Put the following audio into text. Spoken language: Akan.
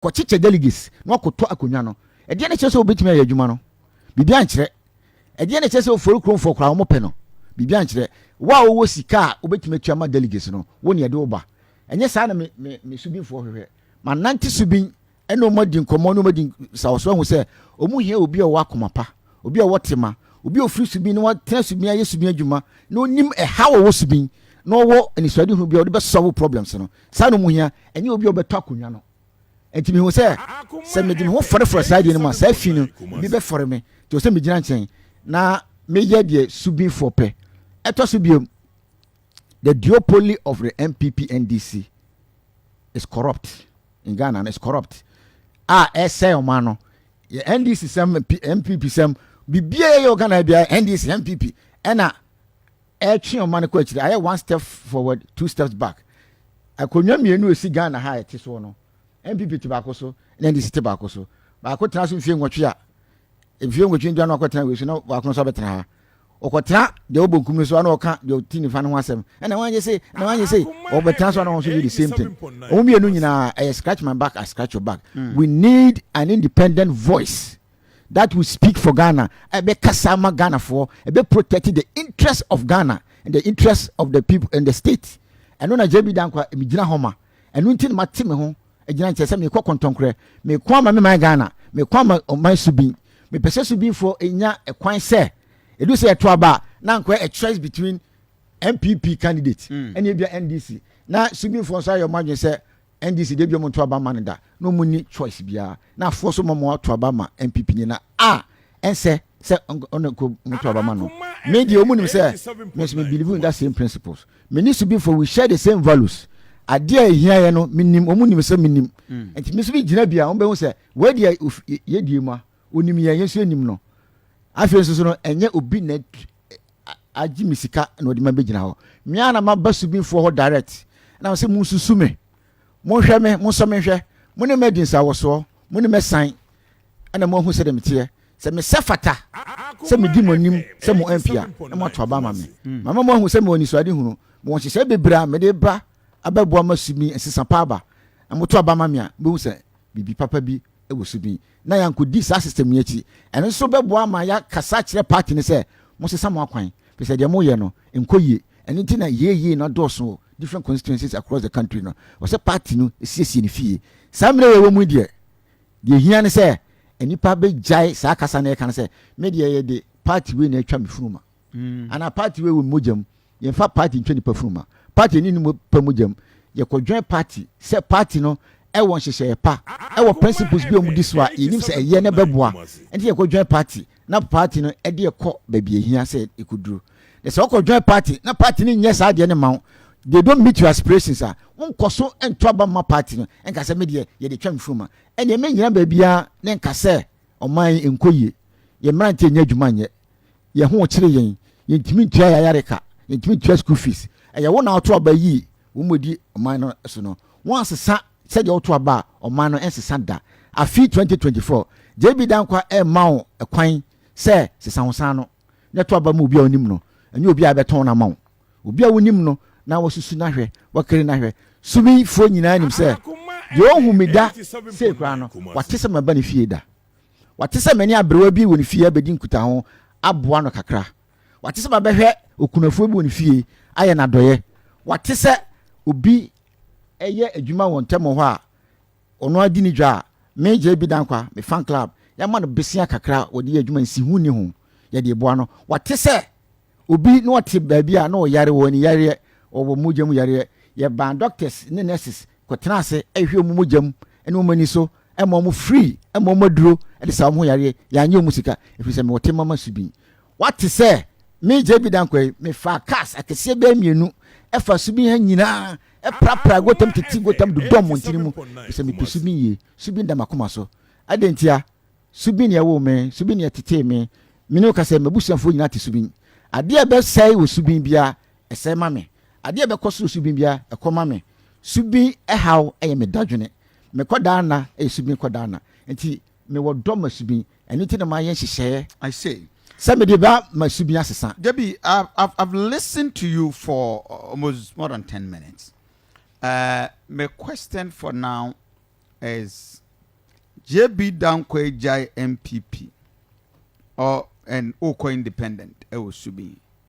Kɔkyekyɛ delegates na wakɔtɔ akonnwa no. Ɛdeɛ na kyerɛ sɛ wobɛtumi ayɛ adwuma no? Biribi ankyerɛ. Ɛdeɛ na kyerɛ sɛ ofori kuromfoɔ koraa wɔn pɛ no? Biribi ankyerɛ. Wo a wowɔ sika a wobɛtumi atua ma delegates no, wo ne ɛde wo ba. Ɛnyɛ saa na me me me subinfoɔ hwehwɛ. Manante subin ɛne wɔn adi nkɔmmɔ ne wɔn adi nsawɔso ahu sɛ wɔn hia obi a ɔwɔ akoma pa, obi a ɔwɔ tema, obi a ofiri subin na watena subin ayɛ subin adwuma na onim ɛhaw a ɔwɔ subin na ɔwɔ anisoadehunu bi a ɔde bɛ solve problems no. Saa na wɔn hia, ɛnyɛ obi a ɔbɛtɔ akonnwa no. Nti mehu sɛ sɛ mede me ho fɔrefɔre saa deɛ no mu a, saa fi no bi bɛfɔre me. Nti sɛ megyina nkyɛn na meyɛ deɛ subinfoɔ pɛ. Ɛtɔ so biom, the duopoly of the NPP NDC is corrupt in Ghana. Is corrupt a ɛsɛe ɔman no. Yɛ NDC sɛm, NPP sɛm, biribiara yɛ wɔ Ghana biara, NDC, NPP ɛna ɛtwe ɔman no kɔ akyire. Ayɛ one step forward, two steps back. Akonnwa mmienu esi Ghana ha a ɛte soɔ no, NPP te baako so na NDC te baako so. Baako tena so mfie 8 a, mfie 8 ndwa no akɔtena wei so na baako nso abɛtena ha. Ɔkɔtena deɛ ɔbɔ nkum no so ana ɔka deɛ ɔti nifa no ho asɛm, ɛna wɔn anyɛ se, ɛna wɔn anyɛ se. Ɔbɛtena so ana wɔn nso do the same thing. Wɔn mmienu nyinaa ɛyɛ scratch my back, I scratch your back. We need an independent voice that will speak for Ghana, ɛbɛ kasa ama Ghanafoɔ, ɛbɛ protect the interest of Ghana and the interest of the people and the state. Ɛno na JB Dankwa emi gyina hɔ ma. Ɛno nti na ma te me ho gyina nkyɛn sɛ mekɔ kɔntɔnkorɛ, mekɔ ama me man Ghana, mekɔ ama ɔman Subin. Mepɛ sɛ Subinfoɔ enya ɛkwan sɛ edu sɛ ɛto aba na nkɔ a choice between NPP candidate ɛne ebia NDC, na Subinfoɔ nso ayɛ ɔmo adwene sɛ NDC de bi ɔmo nto aba ma no da na ɔmo ni choice biara na afoɔ so mo mo ato aba ma NPP nyina a ɛnsɛ sɛ ɔno nko mo to aba ma no. Me deɛ, ɔmo nim sɛ me nso me believe in that same principles. Me ni Subinfoɔ, we share the same values. Adeɛ a ehia yɛ no, me nim, ɔmo nim sɛ me nim. Nti me nso bi gyina bi a ɔmo bɛhu sɛ wei deɛ yɛ die mu a onim yɛn, yɛn nso anim no. Afei nso so no, ɛnyɛ obi na agye mi sika na ɔde ma bɛgyina hɔ. Mmea na ma ba Subinfoɔ hɔ direct na sɛ mo nsusu me, monhwɛ me, monsɔ me nhwɛ, mo ne ma di nsawɔsoɔ, mo ne ma san ɛna mo ahu sɛ deɛ meteɛ, sɛ mesɛ fata sɛ medi mo anim sɛ mo MP a na mo ato aba ama me. Mama mo ahu sɛ mewɔ anisoade hunu, mewɔ nhyehyɛ bebree a mede ba abɛboa ma Subin nsesa pa aba, na moto aba ma me a, mobɛhu sɛ biribi papa bi wɔ Subin na yɛankɔdi saa system yi akyi. Ɛno nso bɛboa ma yɛakasa kyerɛ party no sɛ mosesa mo akwan, firi sɛ deɛ moyɛ no nkɔ yie. Ɛno nti na yie no adɔɔso different constituencies across the country no. Wɔsɛ party no siesie ne fie. Saa mmerɛ yɛwɔ mu deɛ, deɛ hia ne sɛ nipa bɛgyae saa kasa no. Yɛka no sɛ me deɛ, yɛde party wei na atwa me funuma anaa party wei wɔ mogya mu. Yɛmfa party ntwa nipa funuma. Party ni nipa mogya mu. Yɛkɔdwɛn party sɛ party no ɛwɔ nhyehyɛeɛ pa, ɛwɔ principles bi a wɔn di so a yɛnim sɛ ɛyɛ ne bɛboa. Nti yɛkɔdwɛn party na party no ɛde ɛkɔ baabi ehia sɛ ɛkɔduru. Na sɛ wɔkɔdwɛn party na party no nyɛ saa deɛ ne ma wo, they don't meet your aspirations a, nkɔ so nto aba ma party no. Nka sɛ me deɛ, yɛde twa me funuma, ɛnna ɛmɛ nyina baabiara ne nka sɛ ɔman yi nkɔ yie, yɛn mmeranteɛ nyɛ adwuma nyɛ, yɛn ho kyerɛ yɛn, yɛntumi ntua yɛ ayare ka, yɛntumi ntua school fees. Ɛyɛ wɔn na ɔto aba yie wɔn mu di ɔman no so no, wɔn asesa sɛdeɛ ɔto aba a ɔman no nsesa da. Afi 2024, JB Dankwa ɛmma wo ɛkwan sɛ sesa ho san no na ɛto aba mu. Obi a onim no, ɛnyɛ obi a bɛtɔn na ma wo, obi a wonim no na wɔsusu n'ahwɛ, wɔkere n'ahwɛ. Sumifoɔ nyinaa nim sɛ deɛ ɔhu mi da sei koraa no, wate sɛ maba ne fie da, wate sɛ mani aberewa bi wɔ ne fie abɛdi nkutaho aboa no kakra, wate sɛ mabɛhwɛ okunafoɔ bi wɔ ne fie ayɛ n'adɔyɛ, wate sɛ obi ɛyɛ adwuma wɔ ntɛm hɔ a ɔno adi ne dwa a me JB Dankwa me fan club yɛama no besia kakra wɔde yɛ adwuma nsihu ni ho yɛde boa no, wate sɛ obi na ɔte baabi a na ɔyare wɔ ani yareɛ, ɔwɔ mogya mu yareɛ, yɛban doctors ne nurses kɔtena ase ɛhwɛ ɔmo mogya mu ɛne ɔmo ani so, ɛma ɔmo free, ɛma ɔmo aduro ɛde sa ɔmo ho yareɛ, yɛanyɛ ɔmo sika ɛfiri sɛ mewɔ te mama Subin. Wate sɛ me JB Dankwa yi mefa cars akɛseɛ bɛɛ mmienu ɛfa Subin ha nyinaa ɛprapra gotam tete gotam dodɔ mmɔntene mu ɛfiri sɛ mepɛ Subin yie. Subin da makoma so. Adɛn ntia? Subin yɛ wo me, Subin yɛ tetee me. Mene wo ka sɛ m'abusuafoɔ nyinaa te Subin. Adeɛ a ɛbɛsɛe wɔ Subin biara ɛsɛe ma me, adeɛ a ɛbɛkɔ soro Subin biara ɛkɔ ma me. Subin ɛhaw ɛyɛ me dadwene, mekɔ daa na ɛyɛ Subin kɔ daa na. Nti mewɔ dɔ ma Subin. Ɛno nti na mayɛ nhyehyɛeɛ I see. sɛ mede ba ma Subin asesa. Debbie, I've listened to you for almost more than 10 minutes. My question for now is JB Danquah agyae NPP or and okɔ independent ɛwɔ Subin.